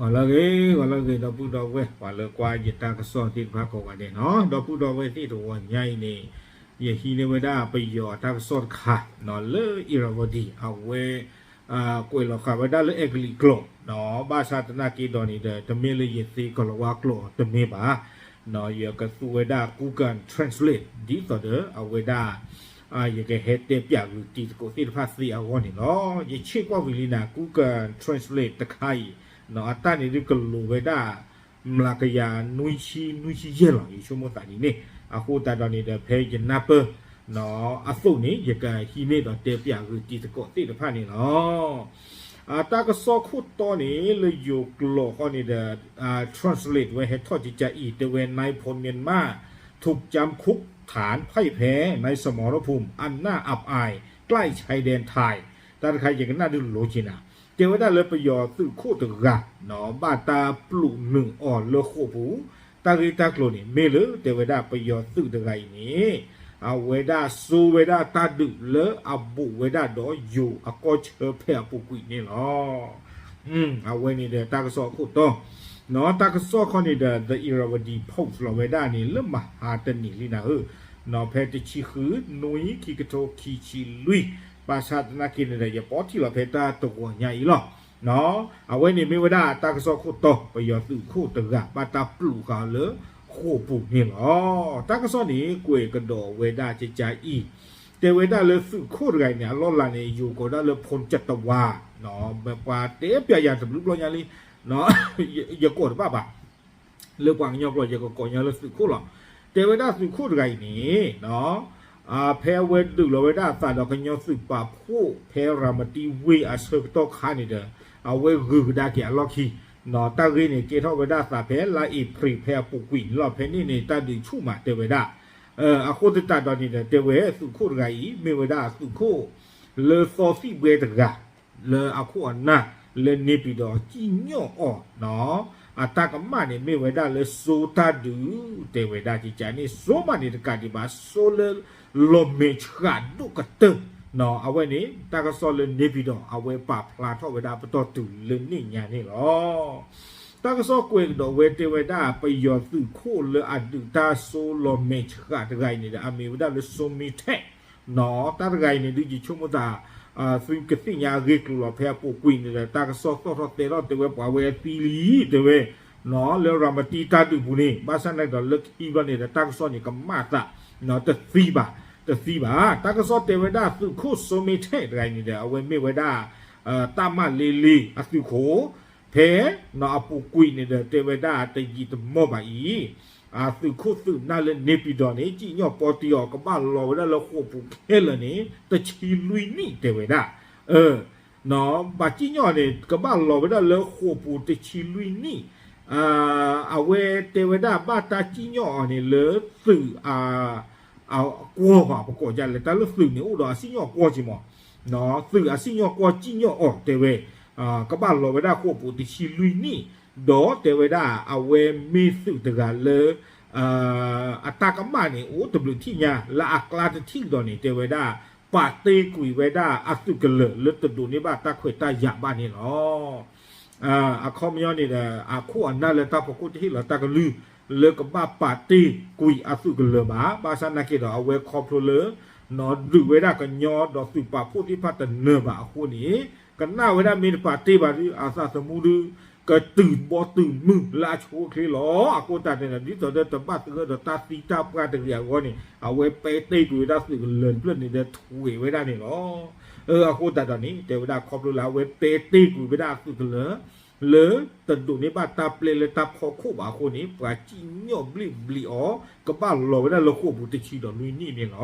ဂီၤလၢအဂ့ၤ ဂီၤလၢအဂ့ၤ ဒီပုၢ်ဒီဝဲၢ် ပှၤလၢကွၢ်ယတၢ်ကစီၣ်သ့ၣ်တဖၣ်ကိးဂၤဒဲးနီၤ, ဒီပုၢ်ဒီဝဲၢ်သ့ၣ်တဂီၤညါအံၤန့ၣ် ယဟံးန့ၢ်ဝဲဒၣ်ပယီၤတၢ်ကစီၣ်တခါနီၤ လၢ Irrawaddy အဝဲ ကွဲးလီၤဃာ်ဝဲဒၣ်လၢအဲကလံးကျိာ်နီၤ, ဘၣ်ဆၣ်သနာ်က့ဒီးန့ၣ်ဒီး တမ့ၢ်လၢယသ့ကီၤလၤဝါကျိာ်တမ့ၢ်ဘၣ်နီၤ, ယကသူဝဲဒၣ် Google Translate ဒ်သိးဒီးအဝဲဒၣ် ယကဟဲတဲပၠးဂုာ်တံၤသကိးသ့ၣ်တဖၣ်သ့အဂီၢ်န့ၣ်လီၤ. ယဆ့ၣ်ကွၢ်ဝံၤလံနၤ Google Translate တခါအံၤ အတၢ်န့ၣ်ဒုးကလိၤဝဲဒၣ် မျးကယၤနွံဆံ နွံဆံယဲၢ်လီၤ ယဆိကမိၣ်သးဒ်န့ၣ်, အဃိသတးဒီးန့ၣ်ဒီး ဖဲယနၢ်ပၢၢ်အသိးန့ၣ် ယကဟံးန့ၢ်ဒီးတဲပၠးဂုာ်တံၤသကိးသ့ၣ်တဖၣ်န့ၣ်လီၤ. တၢ်ကစီၣ်ခိၣ်တီန့ၣ် လၢယိၤကျိာ်ဃီန့ၣ်ဒီး translate ဝဲဟဲထီၣ်ကကးအံၤ တဲဝဲ นายพลเมียนมา ถูกจำคุกฐานพ่ายแพ้ในสมรภูมิอันน่าอับอายใกล้ชายแดนไทย တၢ်တခါယကနၣ်ဒုးလိၤက့ၤနၤ, တဲဝဲဒၣ်လၢပယီၤသုးခိၣ်တဂၤ ဘၣ်တၢ်ပျုးနုာ်အီၤလၢဃိာ်ပူၤ, တၢ်ဂ့ၢ်တၢ်ကျိၤန့ၣ် မ့ၢ်လၢတဲဝဲဒၣ်ပယီၤသုးတဂၤအံၤန့ၣ် အဝဲဒၣ်စိဝဲဒၣ်တၢ်ဒုးလၢအဘူးဝဲဒၣ်ဒီးယိၤအကီၢ်ဆၢဖဲအပူၤကွံာ်န့ၣ်လီၤ. အဝဲန့ၣ်ဒီးတၢ်ကစီၣ်အခိၣ်တီ, တၢ်ကစီၣ်ခီန့ၣ်ဒီး The Irrawaddy Post လီၤဝဲဒၣ်န့ၣ် လၢမဟါတနံၤလံနၤဧၢ, ဖဲတဆံဃု နွံ ခံကထိခံဆံလွံၢ်, ဘၣ်ဆၣ်သနာ်က့န့ၣ်ဒီး ယပိာ်ထံၣ်လီၤဖဲတၢ်တဂီၤညါအံၤလီၤ. အဝဲန့ၣ်မ့ၢ်ဝဲဒၣ်တၢ်ကစီၣ်ခိၣ်တီ ပယီၤသုးခိၣ်တဂၤ ဘၣ်တၢ်ပျုးဃာ်လၢဃိာ်ပူၤန့ၣ်လီၤ. တၢ်ကစီၣ်န့ၣ် ကွဲးကဒီးဝဲဒၣ်ကကးအံၤ, တဲဝဲဒၣ်လၢသုးခိၣ်တဂၤအံၤန့ၣ် အလီၢ်လၤန့ၣ် ယိၤကိးဒၣ်လၢ ဖူၣ်ကၠတဝါ, ပှၤတဲပျးယၤတဘျုးဘျီညါလံ, ယကိးတဘၣ်ဘၣ် လၢပှၤကညီကျိာ် ယကကိးညီလၢသုးခိၣ်လီၤ. တဲဝဲဒၣ်သုးခိၣ်တဂၤအံၤန့ၣ် ဖဲအဝဲဒုးလီၤဝဲဒၣ်အသးဒီးကညီသုးပာ်ဖှိၣ် ဖဲရၤမတံဝ့ၢ်အဆၢကတီၢ်ခါန့ၣ်ဒီး အဝဲဂုာ်ကဒါက့ၤအလီၢ်ခံ, တၢ်ဂ့ၢ်န့ၣ် ကဲထီၣ်ဝဲဒၣ်အသးဖဲလါအ့ဖြ့ၣ် ဖဲအပူၤကွံာ်န့ၣ်လီၤ. ဖဲန့ၣ်န့ၣ် တၢ်ဒုးဆူၣ်မးတဲဝဲဒၣ်, အဃိသတးဒီးန့ၣ်ဒီး တဲဝဲသုးခိၣ်တဂၤအံၤ မ့ၢ်ဝဲဒၣ်သုးခိၣ် လၢသီသံၣ်ဘှဲတဂၤ လၢအခိၣ်အနၢ် လၢန့ၣ်ပံၤဒီးစံၣ်ညီၣ်အီၤ, အတၢ်ကမၣ်န့ၣ် မ့ၢ်ဝဲဒၣ်လၢစိတၢ်ဒုး, တဲဝဲဒၣ်ကကးန့ၣ် စိမးန့ၣ်တကးဒံးဘၣ် စိလၢလီၤမဲာ်ဆှးဒိၣ်ကတၢၢ်, အဝဲန့ၣ် တၢ်ကစီၣ်လၢန့ၣ်ပံၤဒီး အဝဲပာ်ဖျါထီၣ်ဝဲဒၣ်ပတီၢ်တုၤလၢန့ၣ်ညါန့ၣ်လီၤ. တၢ်ကစီၣ်ကွဲးကဒီးဝဲတဲဝဲဒၣ် ပယီၤသုးခိၣ်လၢအဒုးတၢ်စိလီၤမဲာ်ဆှးတဂၤအံၤန့ၣ်ဒီး အမ့ၢ်ဝဲဒၣ်လၢ စိမ့ထဲး တၢ်တဂၤအံၤန့ၣ်ဒုး ယဆိကမိၣ်သး သုကသ့ၣ်ညါအဂ့ၢ်ကျိၤလီၤ. ဖဲအပူၤကွံာ်န့ၣ်ဒီး တၢ်ကစီၣ်သီၣ်ထီၣ်တဲထီၣ်တဲဝဲ ပှၤဝဲအသံလံ တဲဝဲ လၢရၤမတံတၢ်ဒုးပူၤန့ၣ်, ဘၣ်ဆၣ်န့ၣ်ဒီး လၢခံဘျီန့ၣ်ဒီး တၢ်ကစီၣ်န့ၣ် ကမၣ်သး တသံဘၣ်, တသံဘၣ်. တၢ်ကစီၣ်တဲဝဲဒၣ်သုးခိၣ် စိမ့ထဲး တဂၤအံၤန့ၣ်ဒီး အဝဲမ့ၢ်ဝဲဒၣ် တၢ်မၤလ့လ့အသုးခိၣ် ဖဲ အပူၤကွံာ်န့ၣ်ဒီး တဲဝဲဒၣ်တယံာ်တမီၢ်ဘၣ်အံၤ, အသုးခိၣ်သုးနၢ်လၢန့ၣ်ပံၤဒီးန့ၣ် စံၣ်ညီၣ်ပီတ့အီၤ ကဘၣ်လီၤဝဲဒၣ်လၢဃိာ်ပူၤခဲလၢာ်န့ၣ် တဆံလွံၢ်နံၣ်တဲဝဲဒၣ်. ဘၣ်စံၣ်ညီၣ်န့ၣ် ကဘၣ်လီၤဝဲဒၣ်လၢဃိာ်ပူၤတဆံလွံၢ်နံၣ်, အဝဲတဲဝဲဒၣ်ဘၣ်တၢ်စံၣ်ညီၣ်အီၤန့ၣ် လၢသုး အကွီၢ်ဘၣ် ပကိးဒ်လဲၣ် တၢ်လၢသုးန့ၣ် အိၣ်ဒီးအစံၣ်ညီၣ်ကွီၢ်က့မး, သုးအစံၣ်ညီၣ်ကွီၢ်စံၣ်ညီၣ်အီၤတဲဝဲ, ကဘၣ်လီၤဝဲဒၣ်ဃိာ်ပူၤတဆံလွံၢ်နံၣ်, ဒီးတဲဝဲဒၣ်အဝဲမ့ၢ်သုးတဂၤလၢ အတၢ်ကမၣ်န့ၣ် အိၣ်တဘျုးထံၣ်ညါ လၢအကျါတထံၣ်ဒီးန့ၣ် တဲဝဲဒၣ် ပာ်တ့ၢ်ကွံာ်ဝဲဒၣ်အသုးကလၢၤလၢတဒိးန့ၢ်ဘၣ်တၢ်ခွဲးတၢ်ယာ်ဘၣ်န့ၣ်လီၤ. အခီပညီန့ၣ်ဒီး အခိၣ်အနၢ်လၢတၢ်ဖီခိၣ်တဟ့ၣ်လီၤတၢ်ကလုၢ် လၢကဘၣ်ပာ်တ့ၢ်ကွံာ်အသုးကလၢၤဘၣ်. ဘၣ်ဆၣ်နာ်က့ဒီး အဝဲခီဖျိလၢ ဒုးဝဲဒၣ်ကညီဒီးသုးပာ်ဖှိၣ်သ့ၣ်တဖၣ်တနၢၤဘၣ်အဃိန့ၣ် ကနၣ်ဝဲဒၣ်မ့ၢ်တပာ်တ့ၢ်ဘၣ်ဒီး အသးသမူဒီး ကတုၤဘီတုၤမုၢ်လၢအဆိအချ့လီၤ. အဃိသတးန့ၣ်ဒီး ဒ်သိးဒီးတဘၣ်သဂၢၢ်ဒီးတၢ်သံတၢ်ပှၢ်တဂ့ၤအဂီၢ်န့ၣ် အဝဲပဲတ့ၢ်ကွံာ်ဝဲဒၣ်သုးကလၢၤတဖျၢၣ်န့ၣ်ဒီး ထွဲးဝဲဒၣ်န့ၣ်လီၤ. အဃိသတးဒီးန့ၣ် တဲဝဲဒၣ်ခီဖျိလၢအဝဲပဲတ့ၢ်ကွံာ်ဝဲဒၣ်အသုးကလၢၤ လၢတဒိးန့ၢ်ဘၣ်တၢ်ပျဲလၢတၢ်ဖီခိၣ်ဘၣ်အဃိန့ၣ် ပှၤစံၣ်ညီၣ်ဘျံးဘျံးအီၤ ကဘၣ်လီၤဝဲဒၣ်လၢဃိာ်ပူၤတဆံဒီးလွံၢ်နံၣ်န့ၣ်လီၤ.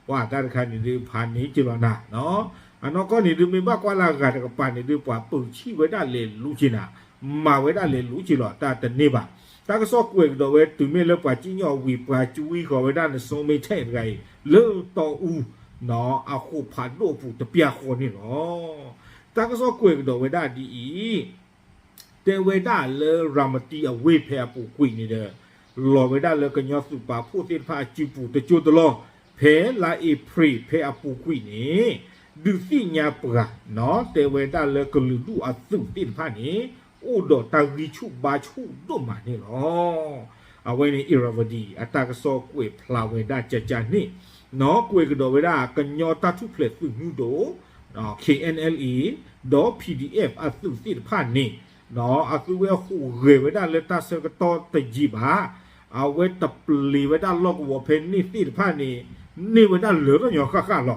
ပှၤတၢ်တခါန့ၣ်ဒုးဖးန့ၢ်က့ၤလီၤနၤ, အနီၢ်ကီၢ်န့ၣ်ဒုး မ့ၢ်ဘၣ်ကွၢ်လၢအဂၤတကပၤန့ၣ်ဒုး ပှၤပၢၤဆံၣ်ဝဲဒၣ်လဲၤလူၤက့ၤနၤ, မၤဝဲဒၣ်လဲၤလူၤက့ၤလီၤ တၢ်တန့ၢ်ဘၣ်. တၢ်ကစီၣ်ကွဲးကဒီးဝဲ တုၤမ့ၢ်လၢပှၤစံၣ်ညီၣ်ဝံၤ ပှၤကွံဃီၤဝဲဒၣ်နစိမ့ထဲးတဂၤအံၤ လၢတီအူ အဃိာ်ဖးဒိၣ်အပူၤတပျၢ်ဃီန့ၣ်လီၤ. တၢ်ကစီၣ်ကွဲးကဒီးဝဲဒၣ်ဒ်အံၤ, တဲဝဲဒၣ်လၢရၤမတံအဝ့ၢ်ဖဲအပူၤကွံာ်န့ၣ်ဒီး လီၤဝဲဒၣ်လၢကညီသုးပာ်ဖှိၣ်သ့ၣ်တဖၣ်အစုပူၤတကၠိတလီၢ် ဖဲလါအ့ဖြ့ၣ်ဖဲအပူၤကွံာ်န့ၣ် ဒုးသ့ၣ်ညါပှၤ တဲဝဲဒၣ်လၢကလုာ်ဒူၣ်အသုးသ့ၣ်တဖၣ်န့ၣ် အိၣ်ဒီးတၢ်ဂံၢ်ဆူၣ်ဘါဆူၣ်ဒိၣ်မးန့ၣ်လီၤ. အဝဲန့ၣ် Irrawaddy အတၢ်ကစီၣ်ကွဲးဖျါဝဲဒၣ်ကကန့ၣ်, ကွဲးကဒီးဝဲဒၣ်ကညီတၢ်ထူၣ်ဖျဲးသုးမုၢ်ဒိၣ် KNLA ဒီး PDF အသုးသ့ၣ်တဖၣ်န့ၣ် အသုဝဲဟူးဂဲၤဝဲဒၣ်လၢတၢ်ဆၢကတီၢ်တယံာ်ဘၣ်, အဝဲတပျံၤဝဲဒၣ်လီၢ်ကဝီၤဖဲန့ၣ်သ့ၣ်တဖၣ်န့ၣ် န့ၢ်ဝဲဒၣ်လၢာ်ထီၣ်ညီဃၣ်ဃၣ်လီ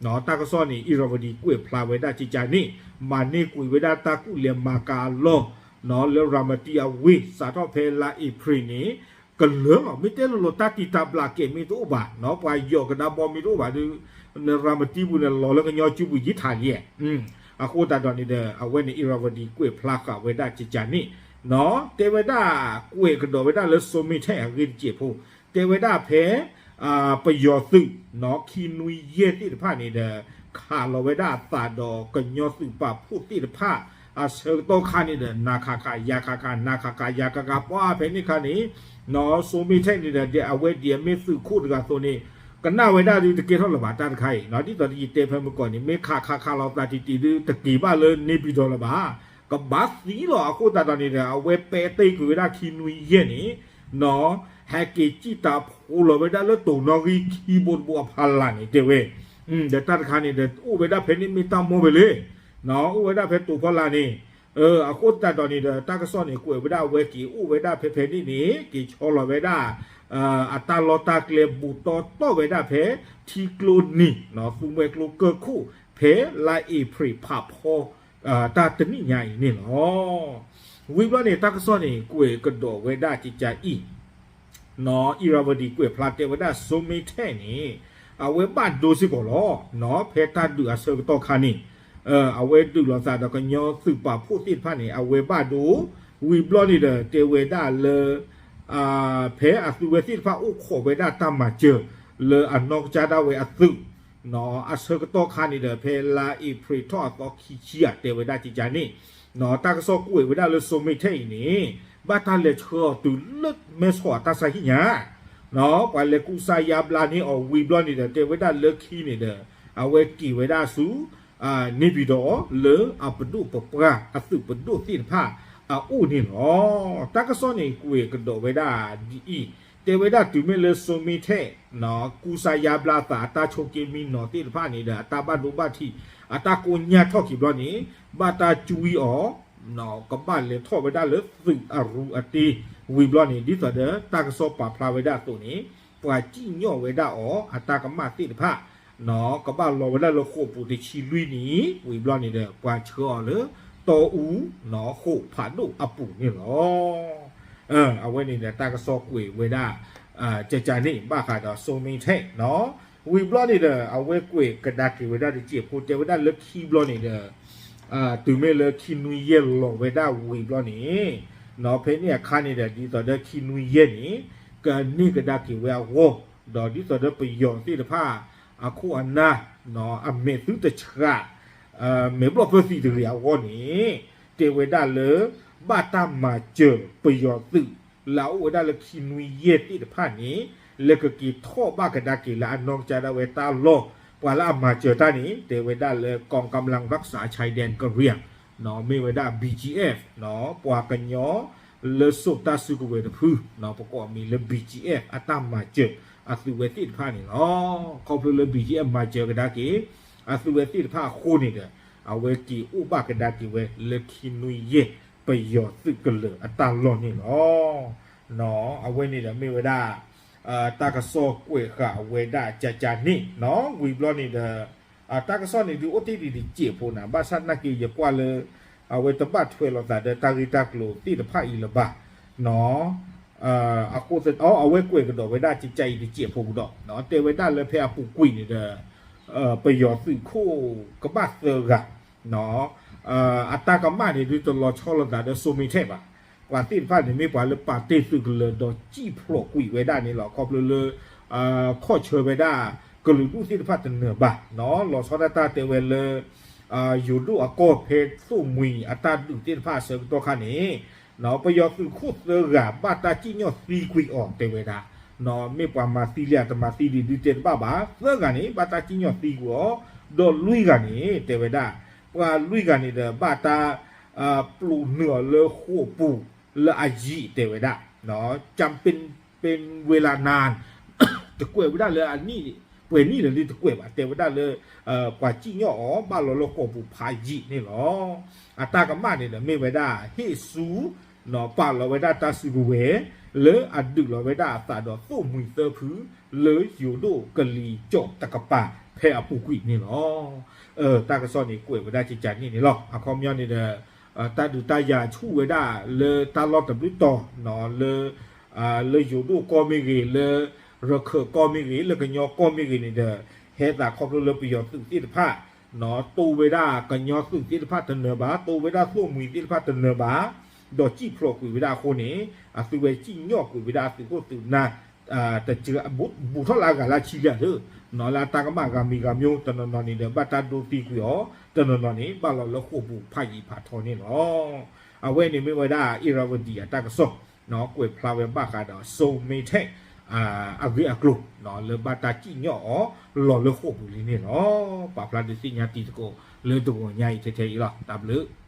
ၤ. တၢ်ကစီၣ်န့ၣ် Irrawaddy ကွဲးဖျါဝဲဒၣ်ကကန့ၣ်, မၤန့ၢ်ကွံာ်ဝဲဒၣ်တၢ်ကူၣ်လဲၤမၤကၤအလီၢ် လၢရၤမတံအဝ့ၢ် စးထီၣ်ဖဲလါအ့ဖြ့ၣ်န့ၣ် ကလၢာ်လီၤ. မ့ၢ်တဲလိၤလိၤ တၢ်တံာ်တာ်ဘျးကဲးမ့ၢ်တအိၣ်ဘၣ်, ပှၤယီၤကဒါဘီမ့ၢ်တအိၣ်ဘၣ်ဒီး ရၤမတံပူၤန့ၣ် လီၤလၢကညီစုပူၤယံာ်ထးလံ. အဃိသတးဒီးန့ၣ်ဒီး အဝဲန့ၣ် Irrawaddy ကွဲးဖျါဃာ်ဝဲဒၣ်ကကန့ၣ်, တဲဝဲဒၣ်ကွဲးကဒီးဝဲဒၣ်လၢ Soe Min Htay အဂ့ၢ်တစဲးဖိ, တဲဝဲဒၣ်ဖဲ ပယီၤသုး ခံနွံယဲၢ်သ့ၣ်တဖၣ်န့ၣ်ဒီး ခးလီၤဝဲဒၣ်အသးဒီးကညီသုးပာ်ဖှိၣ်သ့ၣ်တဖၣ် အဆၢကတီၢ်ခါန့ၣ်ဒီး နၤခးခး ယၤခးခး နၤခးခး ယၤခးခး ပှၤဖဲန့ၣ်ခါန့ၣ် Soe Min Htay န့ၣ်ဒီး အဝဲဒ်အမ့ၢ်သုးခိၣ်တဂၤအသိးန့ၣ် ကနၣ်ဝဲဒၣ်ဒုးတကဲထီၣ်လၢၤဘၣ်တၢ်တခါအံၤ, ဒ်သိးယတဲဖဲမုၢ်ကီၢ်န့ၣ် မ့ၢ်ခးခးခးလီၤသးတံၢ်တံၢ်ဒုး တက့ၤဘၣ်လၢန့ၣ်ပံၤဒီးလၢၤဘၣ်, ကဘၣ်သံလီၤ. အဃိသတးဒီးန့ၣ်ဒီး အဝဲပဲာ်တ့ၢ်ကွံာ်ဝဲဒၣ်ခံနွံယဲၢ်န့ၣ် ဟဲက့ၤစံၣ်တၢ်ဖိးလီၤဝဲဒၣ်လၢတိၤနီၣ်ဂံၢ်ခံဘိတဘိအဖီလာ်န့ၣ် တဲဝဲ, ဒီးတၢ်တခါန့ၣ်ဒီး အိၣ်ဝဲဒၣ်ဖဲန့ၣ်မ့ၢ်တၢ်မီၢ်ဝဲလၢ အိၣ်ဝဲဒၣ်ဖဲတိၤဖီလာ်န့ၣ်, အဃိသတးဒီးန့ၣ်ဒီး တၢ်ကစီၣ်န့ၣ် ကွဲးဝဲဒၣ်အဝဲက့ၤအိၣ်ဝဲဒၣ်ဖဲဖဲန့ၣ်န့ၣ် က့ၤဆီလီၤဝဲဒၣ် အတၢ်လီၢ်တၢ်ကျဲဘူးတီတီၢ်ဝဲဒၣ်ဖဲ ထံကျိနံၤ သူမှဲကျိကၢၢ်ခိၣ် ဖဲလါအ့ဖြ့ၣ်ဖးဖီ တၢ်တနံၣ်ညါအံၤန့ၣ်လီၤ. ဝံၤဘျီန့ၣ် တၢ်ကစီၣ်န့ၣ် ကွဲးကဒီးဝဲဒၣ်ကကအံၤ Irrawaddy ကွဲးဖျါတဲဝဲဒၣ် Soe Min Htay န့ၣ် အဝဲဘၣ်ဒိစ့ၢ်ကီးလီၤ. ဖဲတၢ်ဒုးအဆၢကတီၢ်ခါန့ၣ် အဝဲဒုးလိာ်သးဒီးကညီသုးပာ်ဖှိၣ်သ့ၣ်တဖၣ်န့ၣ် အဝဲဘၣ်ဒိ, ဝံၤဘျီန့ၣ်ဒီး တဲဝဲဒၣ်လၢ ဖဲအသုဝဲသ့ၣ်တဖၣ်အိၣ်ခိးဝဲဒၣ်တၢ်မၤစၢၤ လၢအနီၢ်ကစၢ်ဒၣ်ဝဲအသုး အဆၢကတီၢ်ခါန့ၣ်ဒီး ဖဲလါအ့ဖြ့ၣ်ထီၣ်အသီခံဆံဧါ တဲဝဲဒၣ်ကကန့ၣ်, တၢ်ကစီၣ်ကွဲးဝဲဒၣ်လၢ Soe Min Htay အံၤန့ၣ် ဘၣ်တၢ်လဲၤဆှၢအီၤတုၤလၢမဲၢ်ဆီးအတၢ်ဆါဟံၣ်ညါ ပှၤလဲၤကူစါယါဘျါန့ၢ်အီၤဝံၤဘျီန့ၣ်ဒီး တဲဝဲဒၣ်လၢခံန့ၣ်ဒီး အဝဲက့ၤဝဲဒၣ်ဆူ န့ၣ်ပံၤဒီး လၢအပဒိၣ်ပပှၢ်အသုးပဒိၣ်သ့ၣ်တဖၣ်အအိၣ်န့ၣ်လီၤ. တၢ်ကစီၣ်န့ၣ် ကွဲးကဒီးဝဲဒၣ်ဒ်အံၤ, တဲဝဲဒၣ်တုၤမ့ၢ်လၢ Soe Min Htay ကူစါယါဘျါအသးအတၢ်ဆိးက့မံနီၤသ့ၣ်တဖၣ်န့ၣ်ဒီး အတၢ်ဘၣ်ဒိဘၣ်ထံး အတၢ်ကိညၢ်ထီၣ်က့ၤဘျီန့ၣ် ဘၣ်တၢ်ကွံအီၤ ကဘၣ်လဲၤထီၣ်ဝဲဒၣ်လၢသုးအရူအတ့ဝံၤဘျီန့ၣ် ဒ်သိးဒီးတၢ်ကစီၣ်ပာ်ဖျါဝဲဒၣ်အသိးန့ၣ် ပှၤစံၣ်ညီၣ်ဝဲဒၣ်အီၤအတၢ်ကမၣ်သ့ၣ်တဖၣ် ကဘၣ်လီၤဝဲဒၣ်လၢဃိာ်ပူၤတဆံလွံၢ်နံၣ် ဝံၤဘျီန့ၣ်ဒီး ပှၤဆှၢအီၤလၢတီအူ ဃိာ်ဖးဒိၣ်အပူၤန့ၣ်လီၤ. အဝဲန့ၣ်ဒီးတၢ်ကစီၣ်ကွဲးဝဲဒၣ် ကကန့ၣ် ဘၣ်ဃးဒီး Soe Min Htay နီၤ. ဝံၤဘျီန့ၣ်ဒီး အဝဲကွဲးကဒါက့ၤဝဲဒၣ်တစဲးဖိ တဲဝဲဒၣ်လၢခံဘျီန့ၣ်ဒီး တုၤမ့ၢ်လၢခံနွံယဲၢ်လီၤဝဲဒၣ်ဝံၤဘျီန့ၣ် ဖဲန့ၣ်အခါန့ၣ်ဒီး ဒ်သိးဒီးခံနွံယဲၢ်န့ၣ် ကန့ၢ်ကဒါက့ၤဝဲအဂီၢ် ဒီးဒ်သိးဒီးပယီၤသ့ၣ်တဖၣ် အခိၣ်အနၢ် အမဲာ်သုတဆှး မဲာ်ဘျီၣ်ပၢသံတဂ့ၤအဂီၢ်န့ၣ် တဲဝဲဒၣ်လၢ ဘၣ်တၢ်မၤစၢၤပယီၤသုး လၢအအိၣ်ဝဲဒၣ်လၢခံနွံယဲၢ်သ့ၣ်တဖၣ်န့ၣ် လဲၤကက့ၤထီၣ်ဘၣ်ကဒါက့ၤလၢအနီၢ်ကစၢ်ဒၣ်ဝဲတၢ်လီၢ် ပှၤလၢအမၤစၢၤတၢ်န့ၣ် တဲဝဲဒၣ်လၢ กองกำลังรักษาชายแดนกะเหรี่ยง မ့ၢ်ဝဲဒၣ် BGF ပှၤကညီ လၢစိာ်တၢ်စုကဝဲၤတဖု ပကိးအမံၤလၢ BGF အတၢ်မၤစၢၤအသုဝဲသ့ၣ်တဖၣ်န့ၣ်လီၤ. ခီဖျိလၢ BGF မၤစၢၤကဒါက့ၤ အသုဝဲသ့ၣ်တဖၣ်အဃိန့ၣ်ဒီး အဝဲက့ၤအိၣ်ဘၣ်ကဒါက့ၤဝဲလၢခံနွံယဲၢ် ပယီၤသုးကလၢၤအတၢ်လီၢ်န့ၣ်လီၤ. အဝဲန့ၣ်ဒီးမ့ၢ်ဝဲဒၣ် တၢ်ကစီၣ်ကွဲးဃာ်ဝဲဒၣ်ကကန့ၣ်နီၤ. ဝံၤဘျီန့ၣ်ဒီး တၢ်ကစီၣ်န့ၣ်ဒုးအိၣ်တ့ၢ်ဒံးတစဲးဖိန့ၣ် ဘၣ်ဆၣ်နာ်က့ယကွၢ်လၢ အဝဲတဘၣ်ထွဲလိာ်သးဒီးတၢ်ဂ့ၢ်တၢ်ကျိၤသ့ၣ်တဖၣ်အံၤလၢၤဘၣ်နီၤ. အဃိ အဝဲကွဲးကဒီးဝဲဒၣ်ကကအံၤတစဲးဖိကဒီး တဲဝဲဒၣ်လၢဖဲအပူၤကွံာ်န့ၣ်ဒီး ပယီၤသုးခိၣ်ကဘၣ်သၢဂၤ အတၢ်ကမၣ်န့ၣ်ဒုးတလီၤဆီလိာ်သးဒီး Soe Min Htay ဘၣ်. ပှၤသ့ၣ်တဖၣ်န့ၣ်မ့ၢ်ပှၤလၢပာ်တ့ၢ်သုးကလၢၤဒီးစံၣ်ဖျိးကွံာ်ဝဲဒၣ်န့ၣ်လီၤ. ခီဖျိလၢ ခီၣ်ဆၢဝဲဒၣ်ကလုာ်ဒူၣ်သ့ၣ်တဖၣ်တနၢၤဘၣ်နီၤ. လီၤဆီဒၣ်တၢ်တဲဝဲလၢ ယိၤဒိၣ်အကီၢ်ဖဲသိၣ်မှံၤအတၢ်ဒုးသ့ၣ်တဖၣ်အဆၢကတီၢ်ခါန့ၣ် ပယီၤသုးခိၣ်သၢဂၤဘၣ်တၢ်စံၣ်ညီၣ်သံကွံာ်အီၤတဲဝဲဒၣ် မ့ၢ်ပှၤမၤသံလံဧါတမၤသံလံဒုးတဲတဘၣ်ဘၣ်. သၢဂၤန့ၣ် ဘၣ်တၢ်စံၣ်ညီၣ်သံကွံာ်အီၤ ဒီးလွံၢ်ဂၤန့ၣ် တဲဝဲဒၣ် ပှၤလွံၢ်ဂၤန့ၣ်ဒီးဘၣ်တၢ် ပျိာ်နုာ်အီၤလၢဃိာ်ပူၤလၢအယံာ်တဲဝဲဒၣ်, ကၠၢ်ပ့ၣ် ပ့ၣ်ဝ့လးနၢ် တကွဲးဝဲဒၣ်လၢအနံၣ် ပှဲၤနံၣ်လၢာ်လံ တကွဲးဘၣ် တဲဝဲဒၣ်လၢ ပှၤစံၣ်ညီၣ်အီၤဘၣ်လီၤလၢဃိာ်ပူၤဖးယံာ်န့ၣ်လီၤ. အတၢ်ကမၣ်န့ၣ်ဒီးမ့ၢ်ဝဲဒၣ် ဟ့ၣ်ဆူ ပာ်လီၤဝဲဒၣ်တၢ်စုကဝဲၤ လၢအဒုးလီၤဝဲဒၣ်အသးဒီးသိၣ်မှံၤသၢဖု လၢယိၤဒိၣ်ကလံၤစိးတကပၤဖဲအပူၤကွံာ်န့ၣ်လီၤ. တၢ်ကစီၣ်န့ၣ်ကွဲးဝဲဒၣ်ကကန့ၣ်န့ၣ်လီၤ. အခီပညီန့ၣ်ဒီး တၢ်ဒုးတၢ်ယၤဆူၣ်ဝဲဒၣ်လၢတၢ်လီၢ်တဘျုးတီၤ လၢ လၢယိၤဒိၣ်ကီၢ်မ့ၢ်ဂ့ၤ, လၢရခၢၣ်ကီၢ်မ့ၢ်ဂ့ၤ, လၢကညီကီၢ်မ့ၢ်ဂ့ၤန့ၣ်ဒီး ဟဲသးခီဖျိလၢပယီၤသုးသ့ၣ်တဖၣ် တိၢ်ဝဲဒၣ်ကညီသုးသ့ၣ်တဖၣ်တနၢၤဘၣ်, တိၢ်ဝဲဒၣ်သိၣ်မှံၤသ့ၣ်တဖၣ်တနၢၤဘၣ်, ဒီးစံၣ်ဖျိးကွံာ်ဝဲဒၣ်အဃိန့ၣ် အသုဝဲစံၣ်ညီၣ်ကွံာ်ဝဲဒၣ်အသုးခိၣ်သုးနၢ် တစှၤ ဘူးထီၣ်လၢအဂၤလၢဆံလံဧါသ့, လၢအတၢ်ကမၣ်ဂၤမံၤဂၤမံၤ တနီၤနီၤန့ၣ်ဒီး ဘၣ်တၢ်ဒိသံကွံာ်အီၤ, တနီၤနီၤန့ၣ် ဘၣ်လီၤလၢဃိာ်ပူၤဖးယံာ်ဖးထီန့ၣ်လီၤ. အဝဲန့ၣ်မ့ၢ်ဝဲဒၣ် Irrawaddy အတၢ်ကစီၣ် ကွဲးဖျါဝဲဘၣ်ဃးဒီး Soe Mein Htay အဂ့ၢ်အကျိၤ လၢဘၣ်တၢ်စံၣ်ညီၣ်အီၤ လီၤလၢဃိာ်ပူၤလံန့ၣ်လီၤ. ပာ်ဖျါဒုးသ့ၣ်ညါတံၤသကိး လၢတဂီၤညါအံၤထဲထဲအံၤလီၤ. တၢ်ဘျုး